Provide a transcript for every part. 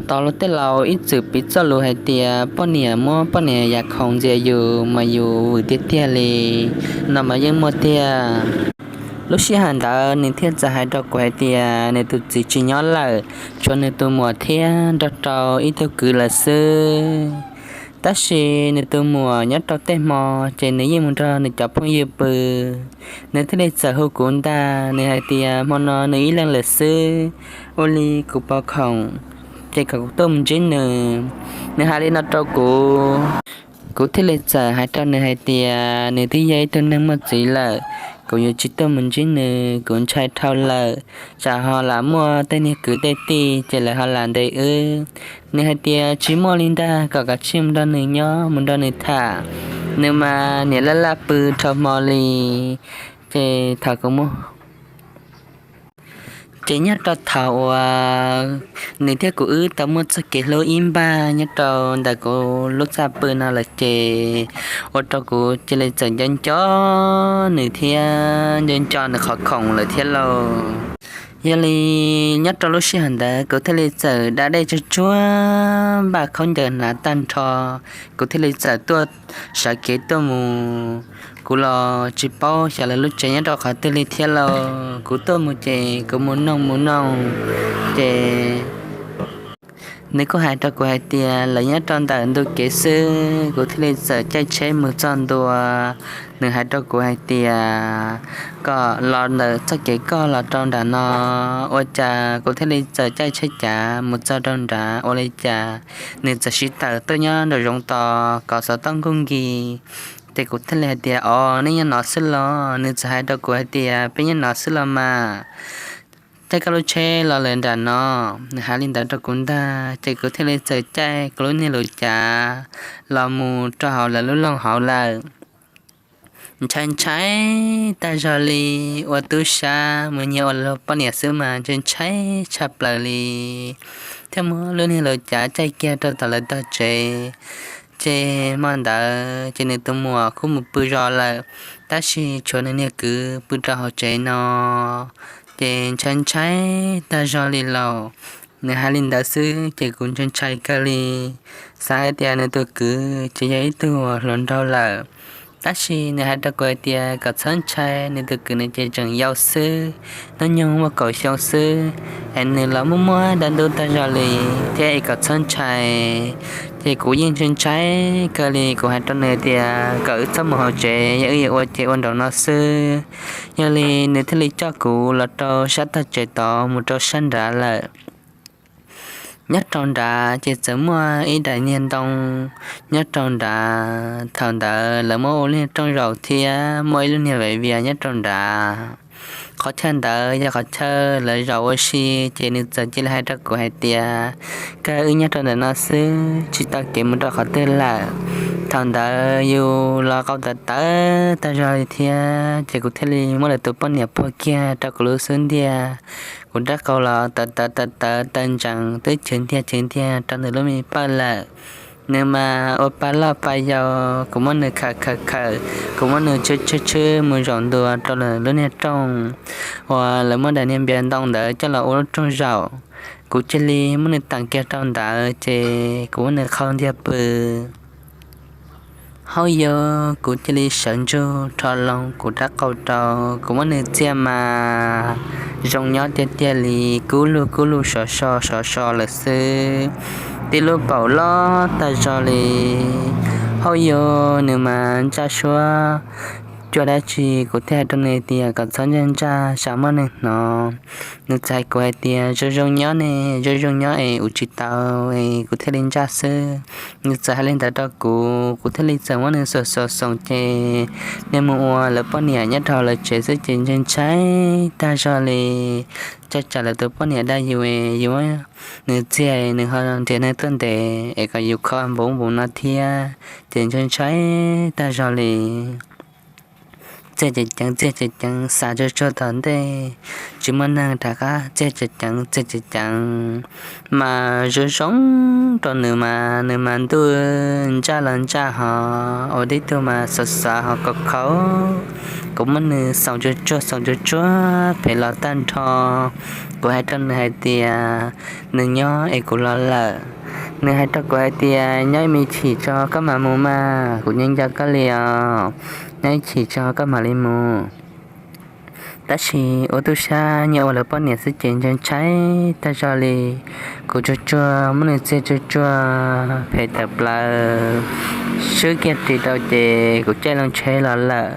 Tos tej laus ib txwm piv txoj lus hais tias poj niam muab poj niam yam khoom ntxias yus mas yus vwm tiag tiag li no mas yeej muaj tiag. Lub sij hawm ntawd nws thiaj txawm hais rau kuv hais tias nws tus txiv tsis nyob lawm, tshuav nws tus muam thiab nrog rau ib tug kwv lawm xwb. Tab sis nws tus muam nyob rau tej hmo ces nws yeej mus nrog nws cov phooj ywg pw. Nws thiaj li txawm hu kuv ntag, nws hais tias hmo no nws ib leeg lawm xwb, ua li kuv pov khoom, ces kom kuv tuaj mus ntsib nws. Nws hais li no rau kuv, kuv thiaj li txawm hais rau nws hais tias nws twb yog ib tug neeg muaj txiv lawm, kuv yuav tsis tuaj mus ntsib nws, kuv ntshai dhau lawm, tsam ho lam muaj tej niag kwv tej tij ces lawv ho lam ntes wb. Nws hais tias tsis muaj li ntag, kom kav tsij mus nrog nws nyob mus nrog nws tham. Nws mas niam laj laj pw dhau hmo li. Ces thaum kuv mus ces nyob rau thaum uas nws thiab kuv wb tau muaj txoj kev hlub ib npag nyob rau ntawm kuv lub txaj pw no lawm ces ua rau kuv cia li txawm nco nco nws thiab nco nco nws qhov khoom lawm thiab lauj. Yog li nyob rau lub sij hawm ntawd kuv thiaj li txawm da dej tsuag tsuag npaj khaub ncaws hnav tag nrho, kuv thiaj li txawm tuaj sawv kev tuaj mus. Kuv los tsis paub xyov lawv lub tsev nyob rau qhov twg li thiab lauj. Kuv tuaj mus ces kuv mus noog mus noog ces nws kuj hais rau kuv hais tias lawv nyob rau ntawm ntug kev xwb. Kuv thiaj li txawm caij tsheb mus txog ntua. Nws hais rau kuv hais tias kom los ntawm txoj kev koj los rau nram no. Ua cas kuv thiaj li txawm caij tsheb cav mus txog rau nrad, ua li cas nws txawm sib tawm tuaj nyob nraum zoov tos kom xov tooj nkuj nkis. Ces kuv thiaj li hais tias, Os, nej nyob no xwb los? Nws txawm hais rau kuv hais tias, Peb nyob no xwb los mas. Caij koj lub tsheb los lawm nram no. Nws hais li ntawd rau kuv ntag, ces kuv thiaj li txawm caij kuv lub niag lus cav los mus rau hauv lawv lub loog hauv lawm. Ntshai ntshai tag zog li, ua tub sab mus nyiag ua lawv poj niam xwb mas ntshai ntshai tshaj plaws li, thiaj muab lub niag lus cav caij kiag rau tom lawv tog tsev. Ces hmo ntawd ces nws tus muam kuj mus pw zos lawm, tab sis tshuav nws niag kwv pw rau hauv tsev no. Ces ntshai ntshai tag zog li lauj. Nws hais li ntawd xwb ces kuv ntshai ntshai kawg li, xav hais tias nws tus kwv ces yog ib tug hluas nraug lawm. Tab sis nws hais rau kuv hais tias kom txhob ntshai, nws tus kwv nws ces tseem yau xwb, hnub nyoog muaj kaum xyoo xwb, es nws los muaj muaj dab ntub tag zog li thiab es kom txhob ntshai. Ces kuv yeej ntshai ntshai kawg li, kuv hais rau nws tias kom wb txhob mus hauv tsev, yog wb yuav ua ces ua nraum no xwb. Yog li nws thiaj li coj kuv los rau sab tog tsev tod mus rau sab nrad lawm. Nyob rau nrad ces txawm muaj ib daim niag ntoo nyob rau nrad. Thaum ntawd lawv muab ua lub niag rooj zaum thiab muaj ib lub niag vaiv vias nyob rau nrad. Qhov chaw ntawd yog qhov chaw lawv zaum ua si, ces nws txawm cia li hais rau kuv hais tias, Kawg wb nyob rau ntawm no xwb, tsis tau kev mus rau qhov twg lawm. Thaum ntawd yus los qau tawv tawv tag zog li thiab, ces kuv thiaj li muab lawv tus poj niam phua kiag rau kuv lub xub ntiag. Kuv rab qau los tawv tawv tawv tawv tawv ntsees, twb chwv ntiag chwv ntiag rau nws lub me pawj lawm. Nws mas ua pa loj pa yau, kuv muab nws khawm khawm khawm, kuv muab nws tshwb tshwb tshwb mus zaum ntua rau lawv lub niag rooj uas lawv muab daim niag npias ntoo ntawd coj los ua lub rooj zaum. Kuv cia li muab nws teem kiag rau ntawd, ces kuv muab nws qhau ntiag pw. Hauj yog kuv cia li sawv ntsug rho loo kuv rab qau rau, kuv muab nws txiaj mas zoo nyob tiag tiag li, kub lug kub lug sov so sov so lawm xwb. Tib lub paum loj tag zog li. Hauj yog nws mas ntsaj suab cuag dab tsi, kuv thiaj hais rau nws tias kom txhob ntsaj ntsaj, tsam muaj neeg hnov. Nws txawm hais kuv hais tias zoo zoo nyob ne, zoo zoo nyob es ua tsis tau, es kuv thiaj li ntsaj xwb. Nws txawm hais li ntawd rau kuv, kuv thiaj li txawm muab nws xos xos xoos ces nws mus ua lawv poj niam nyob rau lawv tsev xwb ces ntshai ntshai tag zog li. Ua cas lawv tus poj niam dag yus, yus muab nws txiag nws ho nrhiav neeg tuaj ntes es kom yus kho npaum npaum no thiab, ces ntshai ntshai tag zog li. txiag ceev ceev txiag ceev ceev, xav tsuag tsuag tom ntej tsis muaj neeg rov qab txiag ceev ceev txiag ceev ceev. Mas zoo zoo rau nws mas nws mas ntuj ntsaj los ntsaj hos ua tib tug mas xav xav hos khaus khaus. Kuv muab nws xaus tsuag tsuag xaus tsuag tsuag phem los tag nrho. Kuv hais rau nws hais tias nws nyob es kuv los lawm. Nws hais rau kuv hais tias nyob ib me chim tso koj mam mus mas, kuv nyob nco koj li os, nyob ib chim tso koj mam li mus. Tab sis ua tub sab nyob ua lawv poj niam xwb ces ntshai ntshai tag zog li. Kuv tsuag tsuag muab nws txiag tsuag tsuag phem tawm plaws, swb kiag ris rau ces kuv caij loo tsheb los lawm.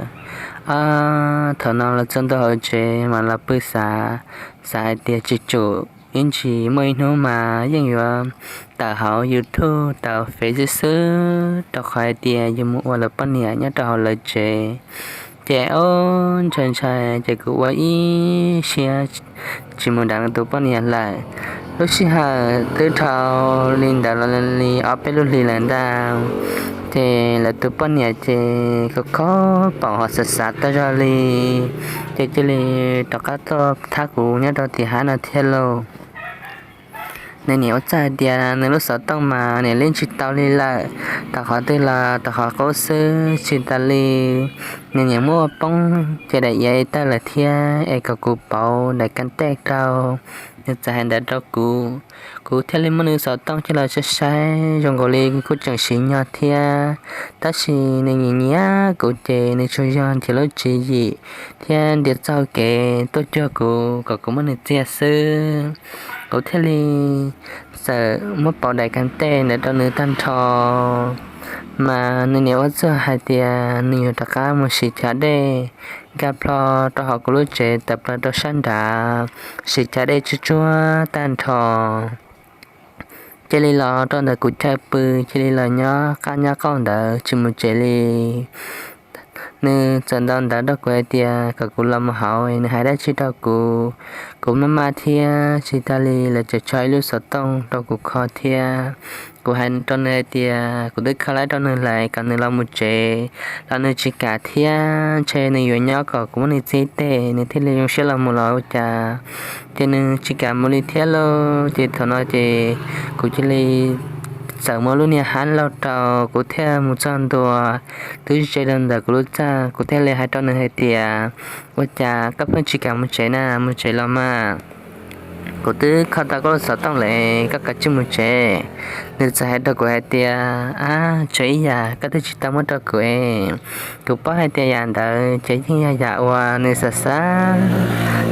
Thaum no los txog ntua hauv tsev mas los pw xav, xav hais tias tsis tsum ib ntsis muaj ib hnub mas yeej yuav tawm hauv YouTube tawm Face xwb xwb, rau qhov hais tias yus mus ua lawv poj niam nyob rau hauv lawv tsev. Ces ub ntshai ntshai ces kuv ua ib siab tsis mus nrad tus poj niam lawm. Lub sij hawm twb dhau li ntawd los li ob peb lub hlis lawm ntag. Ces lawv tus poj niam ces khaus khaus paum hos xav xav tag zog li, ces cia li rov qab tuaj thab kuv nyob rau tim hav no thiab lauj. Nws niam ua txuj hais tias nws lub xov tooj mas niam li tsis tau li lawm, tom qhov twg los tom qhov qub xwb tsis tas li. Nws niam muab ua poob ces daim iav tawg lawm thiab es kom kuv pauv daim kas tej rau. Nws txawm hais ntawd rau kuv, kuv thiaj li muab nws xov tooj coj los saib saib zoo nkaus li kuj tseem siv nyog thiab. Tab sis nws nyiam nyiam kuv ces nws tsuas yog nrhiav lub tswv yim thiab ntiav txoj kev tuaj cuag kuv kom kuv muab nws txiag xwb. Kuv thiaj li txawm muab pauv daim kas tej ntawd rau nws tag nrho. Mas nws niam ua txuj hais tias nws yuav rov qab mus siv chav dej nkag plho rau hauv kuv lub tsev tawm plaws rau sab nrad, siv chav dej tsuag tsuag tag nrho. Cia li los rau ntawm kuv chaw pw, cia li los nyob qab nyob qauj ntawd tsis mus tsev li. Nws txawm ntaus ntawv rau kuv hais tias kom kuv los mus hauv, nws hais dab tsi rau kuv, kuv maj maj thiab tsis tas li lawv tseem tso ib lub xov tooj rau kuv kho thiab. Kuv hais rau nws hais tias kuv twb kho lawm rau nws lawm kom nws los mus tsev, los nws tsis kam thiab ntshe nws yuav nyob kom kuv muab nws txiag ib teg nws thiaj li zoo siab los mus los ua cas. Ces nws tsis kam mus li thiab lauj. Ces thaum no ces kuv cia li txawm muab lub niag hab laug rau, kuv thiaj mus txog ntua, twb ze rau ntawm kuv lub txaj, kuv thiaj li hais rau nws hais tias, ua cas koj pheej tsis kam mus tsev na, mus tsev los mas. Kuv twb kho tau koj lub xov tooj lawm, koj kav tsij mus tsev. Nws txawm hais rau kuv hais tias, ab, tshuav ib yam koj twb tsis tau muab rau kuv es. Kuv paub hais tias yam ntawd ces yeej yog yam uas nws xav xav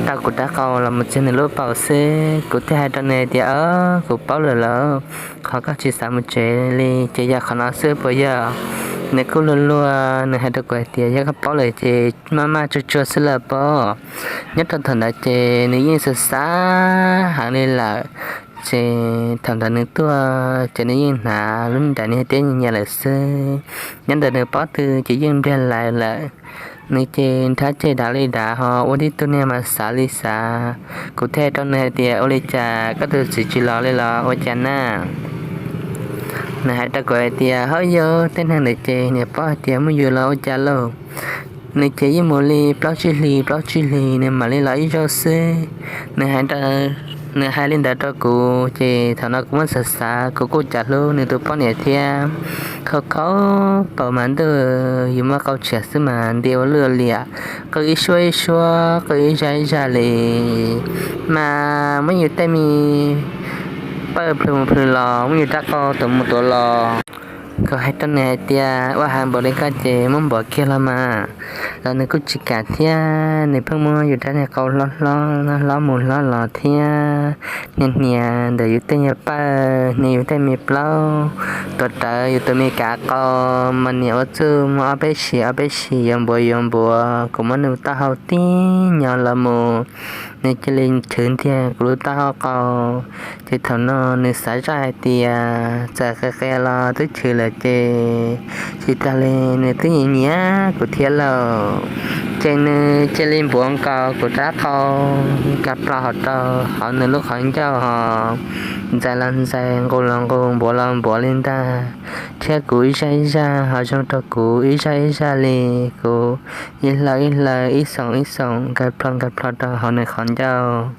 tau kuv rab qau los mus txiag nws lub paum xwb. Kuv thiaj hais rau nws hais tias, o, kuv paub lawm lauj, qhov koj tsis xav mus tsev li ces yog qhov no xwb puas yog? Nws kuj luag luag, nws hais rau kuv hais tias, yog koj paub lawm ces maj maj tsuag tsuag xwb lawm pob. Nyob rau thaum ntawd ces nws yeej xav xav heev li lawm. Ces thaum ntawd nws tuaj ces nws yeej hnav lub nram niag teb nyias lawm xwb. Nyob ntawm nws pob tw ces yeej npliag lais lawm. Nws ces nrhab ceg dav li dav ho ua tib tug niag mas xav li xav. Kuv thiaj hais rau nws hais tias, ua li cas koj tus txiv tsis los li los ua cas na? Nws hais rau kuv hais tias, hauj yog tej neeg ntawd ces niam paub hais tias muaj yus los ua cas lauj. Nws ces yeej mus li plaub tsib hlis plaub tsib hlis nws mam li los ib zaug xwb. Nws hais, nws hais li ntawd rau kuv ces thaum no kuv muab xav xav kuv kuj cas hlub nws tus poj niam thiab. Khau khau paum mas ntuj, yus muaj qau tshiab xwb mas nti ua lwj ua liam, qw ib suab ib suab, qw ib zaj ib zaj li, mas muab yus tej me pawj plhws mus plhws los, muab yus rab qau tuav mus tuav los. Kuv hais rau nws hais tias, ua heev npaum li koj ces muab npav kiag los mas. Los nws kuj tsis kam thiab, nws pheej muab yus rab niag qau hlob hlob mus hlob los thiab, hnia hnia ntawm yus tej nyuag pawj, hnia yus tej me plaub, tuav rawv yus tus me kav qau, mas niam ua txuj muab ob peb sim ob peb sim yuav npuav yuav npuav, kuv muab nws taub hau tib nyo los mus, nws cia li chwv ntiag kuv lub taub hau qau. Ces thaum no nws xav zaj hais tias txawm qia qia los twb chwv lawm ces tsis tas li nws twb nyiam nyiam kuv thiab lauj. Ces nws cia li npuav nkaus kuv rab qau, nkag plho hauv rau hauv nws lub qhov ncauj ho ntxais los ntxais, nqus los nqus, npuav los npuav li ntag, thiab kuv ib zaj ib zaj ho zoo rau kuv ib zaj ib zaj li. Kuv ib hlaw ib hlaw, ib xoom ib xoom, nkag plho nkag plho rau hauv nws qhov ncauj.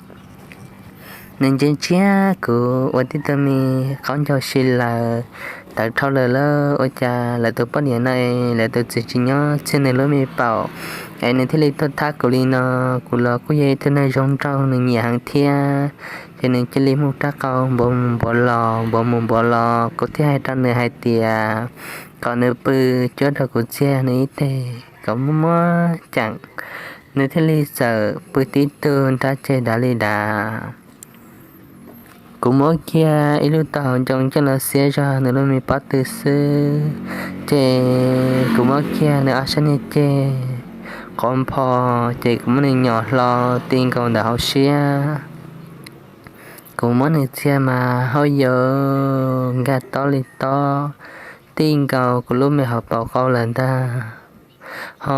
Nws ntsia ntsia kuv ua tib tug me qaub ncaug si lawm, tawv dhau lawm lauj. Ua cas lawv tus poj niam no es lawv tus txiv tsis nyob txhiaj nws lub me paum, es nws thiaj li tuaj thab kuv li no? Kuv los kuj yog ib tug neeg zoo nraug, nws nyiam heev thiab. Ces nws cia li muab rab qau npuav mus npuav los, npuav mus npuav los, kuv thiaj hais rau nws hais tias kom nws pw cuab rau kuv txiag nws ib teg kom muab muab ceem. Nws thiaj li txawm pw tib tug nrab ceg dav li dav. Kuv muab kiag ib lub taub hau ncoo coj los xiab zog nws lub me pob tw xwb, ces kuv muab kiag nws ob sab niag ceg quav npho, ces kuv muab nws nyom hlo ti nkaus ntawm hauv siab. Kuv muab nws txiag mas hauj yau nkag tob li tob, ti nkaus kuv lub me hauv paus qau lawm ntag, ho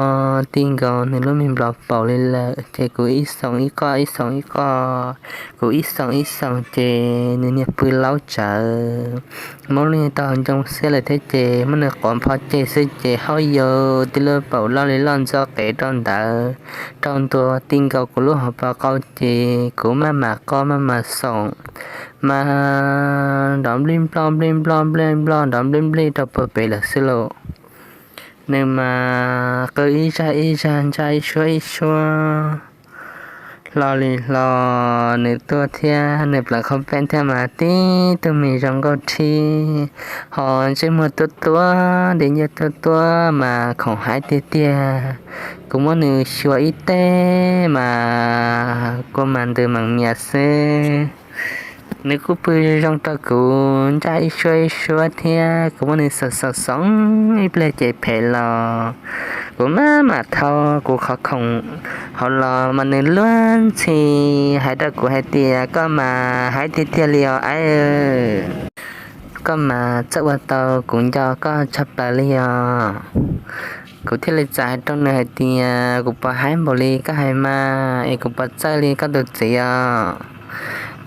ti nkaus nws lub me nplos paum li lawm. Ces kuv ib xoom ib qoj, ib xoom ib qoj, kuv ib xoom ib xoom, ces nws niag pw laub tsawv. Muab lub niag taub hau ncoo xiab lawm thiab ces muab nws quav npho ceg xwb ces hauj yau tib lub paum loj li loj ntxo qev rau ntawd, rau ntua ti nkaus kuv lub hauv paus qau, ces kuv maj mam qoj maj mam xoom, mas nrov nplij nploj nplij nploj nplij nploj, nrov nplij nplij rau puag pem lawm xwb lauj. Nws mas qw ib zaj ib zaj, ntsaj ib suab ib suab, hlo li hlo. Nws tuaj thiab nws pleev qhov peeb thiab mas tib tug me zoo nkauj rhib, ho ntsej muag tuab tuab, di ncaj tuab tuab mas khoom haib tiag tiag. Kuv muab nws xyuas ib teg mas kua mas ntws meem mias xwb. Nws kuj pw zoo rau kuv ntsaj ib suab ib suab thiab. Kuv muab nws xoom xoom xoom ib pliag ces phem los, kuv maj mam thau kuv qhov khoom hauv los mas nws luag ntxhi hais rau kuv hais tias, koj mas haib tiag tiag li os aib, koj mas txawj ua tau kuv nco koj tshaj plaws li os. Kuv thiaj li txawm hais rau nws hais tias, kuv puas haib npaum li koj hais mas, es kuv puas txawj li koj tus txiv os?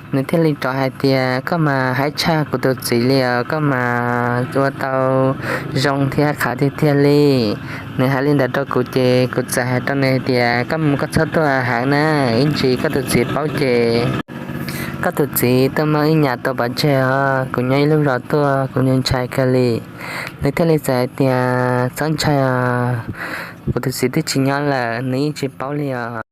Nws thiaj li rov hais tias, koj mas haib tshaj kuv tus txiv li os, koj mas ua tau zoo thiab qhav tiag tiag li. Nws hais li ntawd rau kuv ces kuv txawm hais rau nws hais tias, koj mus koj txhob tuaj heev na, ib ntsis koj tus txiv paub ces koj tus txiv tuaj muab ib nyuag tua pov tseg os, kuv nyob ib lub zos tuaj kuv ntshai kawg li. Nws thiaj li txawm hais tias, txhob ntshai os, kuv tus txiv twb tsis nyob lawm, nws yeej tsis paub li os.